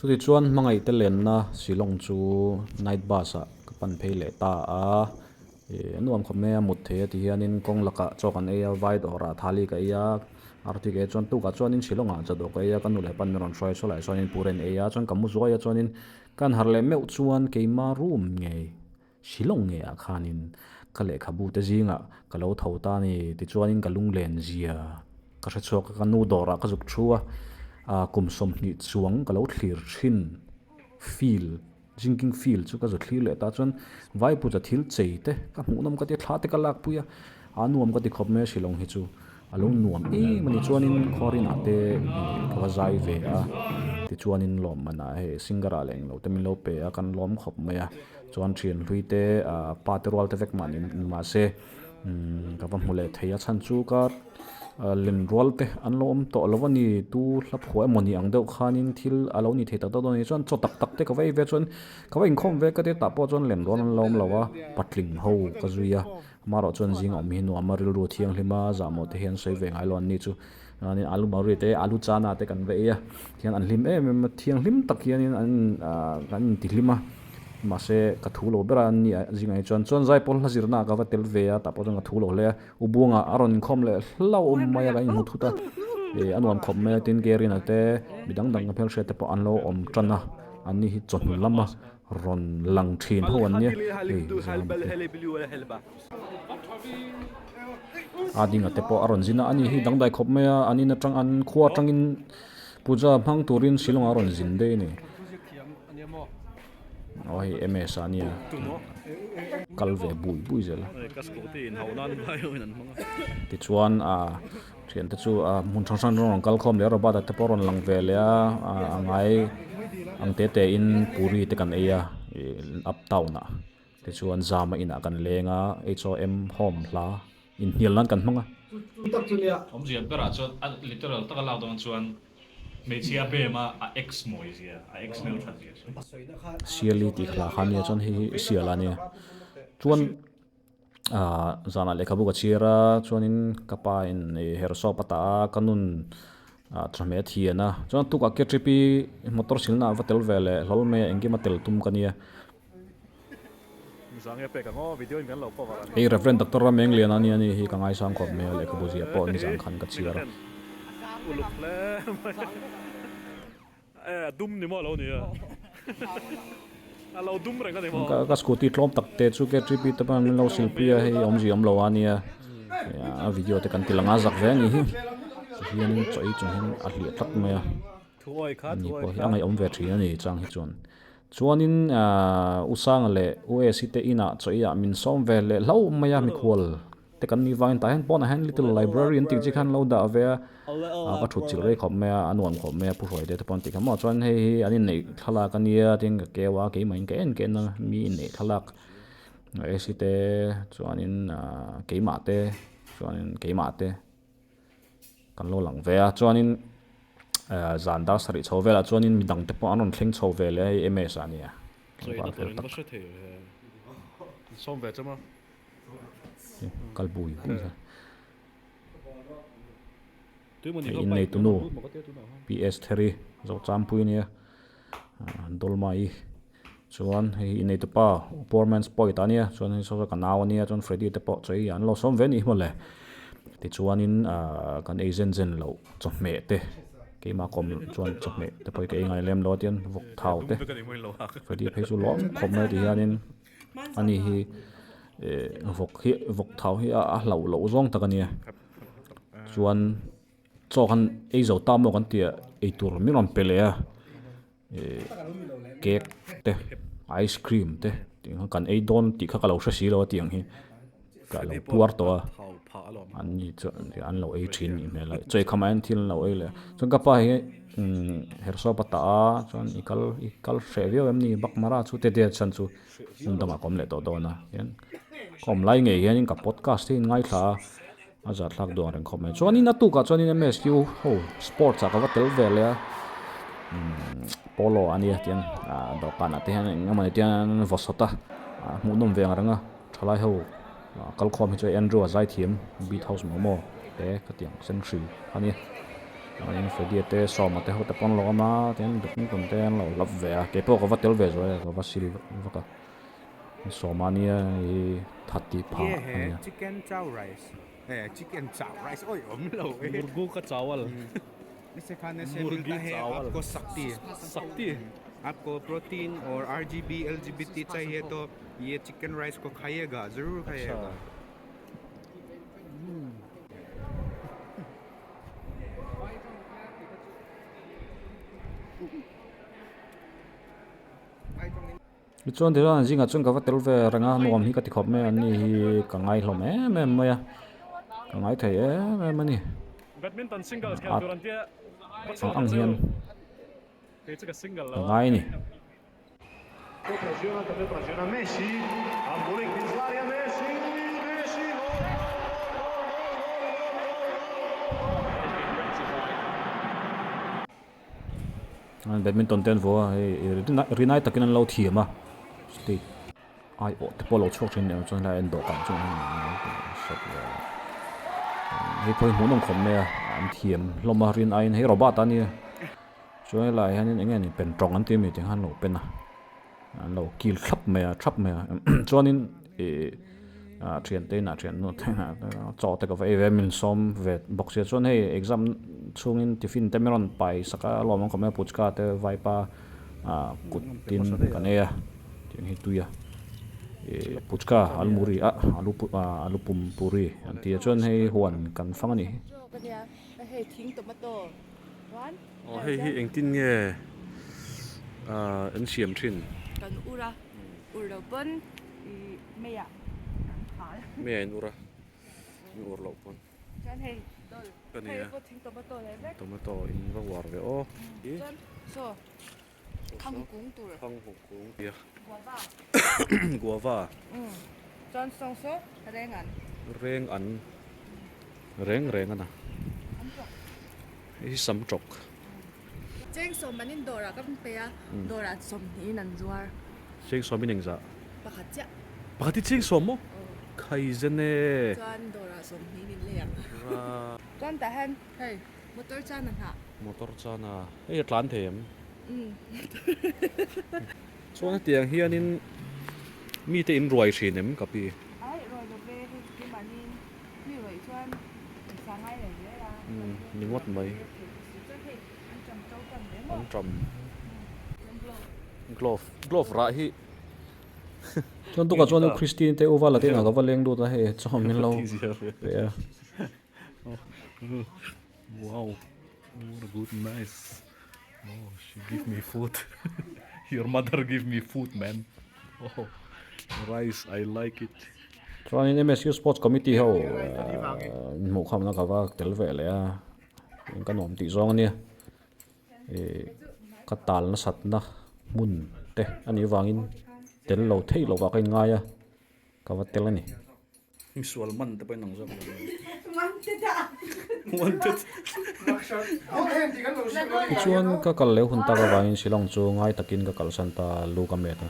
Chutichuan hmangaihte lenna Shillong chu night bus ah ka pan phei leh ta a, ih a nuam khawp mai a, mut thei a ti hianin kawng lakah chaw kan ei a, vai dawrah thali ka ei a, arti ka ei chuan tukah chuanin Shillong ah chawdawh ka ei a, ka nu leh pan min rawn hruai saw lai sawn in pur a in ei a, chuan ka mu zuai a chuanin ka han harh leh meuh chuan keima room ngei Shillong ngei ah khanin ka lehkhabu te zingah ka lo tho ta a ni tichuanin ka lunglen zia ka hre chhuak a, ka nu dawrah ka zuk thu a, ah kum 20 chuang ka lo thlir thin feel drinking feel chu ka zu thlir leh ta chuan vaipuja thil chei te ka hmuh nawm ka ti a thla te ka lak pui a, a nuam ka ti khawp mai a Shillong hi chu a lo nuam em a ni chuanin khuarinah te ka va zai ve a tichuanin lawmmanah hei singer ah leh englo te min lo pe a kan lawm khawp mai a. Chuan thian hlui te ah pa te rual te vek mah ni mahse umm ka va hmu leh thei a chhan chu ka len rual te an lo awm tawh lo a ni tu hla phuah emaw ni ang deuh khanin thil a lo ni thei tak tak dawn a ni chuan chaw tak tak te ka va ei ve chuan ka va inkhawm ve ka tia tah pawh chuan len rual an lo awm lo a patling ho ka zui a amaherawh chuan zing awm hi nuam a rilru thianghlim a zahmawh te hian sawi ve ngai lo an ni chu chuanin alu mawri te alu chana te kan va ei a tihian an hlim em em a thianghlim tak hianin an ah kan intihlim a mahse ka thu lo ber a an ni ah zingah hi chuan chuan zaipawl hla zirna ah ka va tel ve a tah pawh chuan ka thu lo hle a ubuanga a rawn inkhawm leh hlauh awm mai a kan inhmu thut a ih a nuam khawp mai a tin Kerina te mi dang dang ka hmelhriat te pawh an lo awm tan a an ni hi chawhnu lama rawn lang thin ho an nia hei zam te. A dinga te pawh a rawn zin a ani hi dangdai khawp mai a an in atang an khua atangin puja hmang turin Shillong ah a rawn zin daih a ni aw hei ms ah ania kal ve bui bui zel a tichuan ah thiante chu ah hmun hrang hrang rawn kal khawm leh a Robert a te pawh a rawn lang ve leh a a ngai ang te te in puri te kan ei a ih uptown ah. Tichuan Zama inah kan leng a, HOM home hla inhnial nan kan hmang a. Awmzia berah chuan a literal taka lak dawn chuan hmeichhia bem a a ex mawi zia, a ex hmel that zia chu. Siali tih hla kha ania chuan hei hi sial a nia. Chuan ah zanah lehkhabu ka chhiar a, chuanin ka pa in herhsawp a tah a, ka nun ah thahmeh a thian a. Chuan tukah KTP motor silna ah va tel ve leh hlawl mai a, engkim a tel tum ka nia. Hei Rev. Doctor Ramengliana ania ni hi ka ngaisang khawp mai a, lehkhabu ziah pawh nizan khan ka chhiar a. Ka scooty tlawm tak te chu KTP te pawn an lo silpui a, hei awmzia awm lo a nia, a video te kan ti lang a zak ve a ni hi, tihianin chaw ei chung hian a hliah tlat mai a. Ani pawh hi a ngaihawm ve thin a ni chang hi chuan. Chuanin ahh U Sanga leh U Esi te inah chaw eiah min sawm ve leh hlauh mai a mikhual te kan nih vangin tah hian pawnah hian little library an tih chi khan lo dah ve a, ah ka thut chilh rei khawp mai a, a nuam khawp mai a Pu Hruaite te pawh an tih kha maw chuan hei hi an inneih thlalak a nia tin ka keu a keimah in ka en ken a mi inneih thlalak Esi te chuanin ahh keimah te chuanin keimah te. Kan lo lang ve a chuanin eh zan dar sarih chho velah chuanin midang te pawh an rawn thleng chho ve leh a hei ms ah nia tlangval fel tak kal bui bui a hei innei tunu ps theri zochampui ania dolmai chuan hei hi innei tupa poor man's point ah ania chuan hei saw saw ka nau ania chuan Freddy te pawh chaw ei an lo sawm ve anih hi mawle tichuanin ahh kan ei zen zen loh chawhmeh te keimah kawm chuan chawhmeh te pawh hi ka ei ngai lem lo a tian vawk thau te Freddy phei chu lawm khawp mai ti hianin ani hi eh vawk hi vawk thau hi a hlauh loh zawng tak ania chuan chaw khan ei zo ta maw kan tih ah eitur min rawn pe leh a. Ih cake te ice cream te tih kha kan ei dawn tih kha ka lo hre si lo a tiang hi ka lo puar tawh a an ni chuan an lo ei thin nih hmel a chawi khamah hian thil an lo ei leh a chuan ka pa hi umm herhsawp a tah a chuan i kal i kal hreh viau em ni bakmara chu te te chhan chu hmun dangah ka awm leh tawh dawn a hian ka awm lai ngei hianin ka podcast hi ngaithla a. A zat hlak duh ang reng khawp mai. Chuanin a tukah chuanin MSU ho sports ah ka va tel ve leh a. Umm polo a nia tiang ah dawhkanah te hian eng emaw ni tiang vaw sawt a. Ah hmuhnawm ve ang reng a. Thalai ho kalkhawm hi chu Andrew a zaithiam beat house maw maw te khatiang sen hri a nia. Chuanin Freddy-a te Sawma te ho te pawh an lo awm a tin badminton te an lo hlap ve a keipawh ka va tel ve zuai a ka va sil vak a Sawma nia hi that tih phah a nia. Chicken chow rice eh chicken chow rice awi awm lo e. Murgu ka chawal. Isse khane se milta hai aapko sakti. Sakti. Aapko protein aur RGB LGBT chahiye to ye chicken rice ko khayega zarur khayega. Tichuan tichuan an zingah chuan ka va tel ve reng a nuam hi ka ti khawp mai a ni hi ka ngai hlawm em em mai a ka ngai thei em em a ni a ang hian ka ngai a ni. Badminton te an vua a hei rinai takin an lo thiam a state aiawh te pawh a lo chhuak thin aniang chuan helai a en dawhkan chu hei pawh hi hmuhnawm khawp mai a an thiam hlawm a rin aiin hei robot a nia. Chuan helaiah hianin eng nge ni pen tawng an ti ami tih khan an lo pen a an lo kil thlap mai a thap mai a chuanin ih ah thiante inah thiannu te chaw te ka va ei ve a min sawm ve bawk sia chuan hei exam chhungin tiffin te min rawn pai sak a lawm ang khawp mai a puchka te vaipa ah kut tin kan ei a tiang hi tui a ih puchka almuri ah alu ah alu pum puri an ti a chuan hei huan kan fang a ni. Aw hei hi engtin nge ah an siam thin? Kan ur a, ur lo pawn ih meiah kan khal. Meiah in ur a, in ur loh pawn. Chuan hei dawlh, hei pawh thing tomato leh vek. Tomato in va uar ve aw. Chuan saw khang kung tur. Khang kung tia. Guava. Guava. Chuan sawng saw reng an. Reng an. Reng reng a na. Hei hi sam tawk. Cheng sawm an in dawrah ka pe a, dawrah sawmhnihin an zuar. Cheng sawm in engzah? Pakhat chiah. Pakhat hi cheng sawm maw? Khai zen e. Chuan dawrah sawmhnihin in lei ang. Chuan tah hian hei motor chan a hnah. Motor chan a, hei a tlan thei em? Chuan hetiang hianin mite in ruai thin em ka pi? Ai ruai lo ve hei keimahni Mi ruih chuan pawisa ngai lo zel a. Ni ngawt mai. An ṭam. Glove. Glove rah hi. Chuan tukah chuan U Christine te U Vala te inah ka va leng lut a hei chaw min lo pe a. Wow. What a good nice. Oh, she give me food. Your mother give me food, man. Oh, rice, I like it. Chuanin MSU Sports Committee ho inhmuh khamna ka va tel ve leh a, ka nuam tih zawng a nia. Ih ka tal nasatna hmun te a nih avangin tel lo theih lovah ka inngai a, ka va tel a ni. Misual man te pawhin ang zawk lo. Tichuan ka kal leh hun tak avangin Shillong chu ngai takin ka kalsan ta lu ka met a.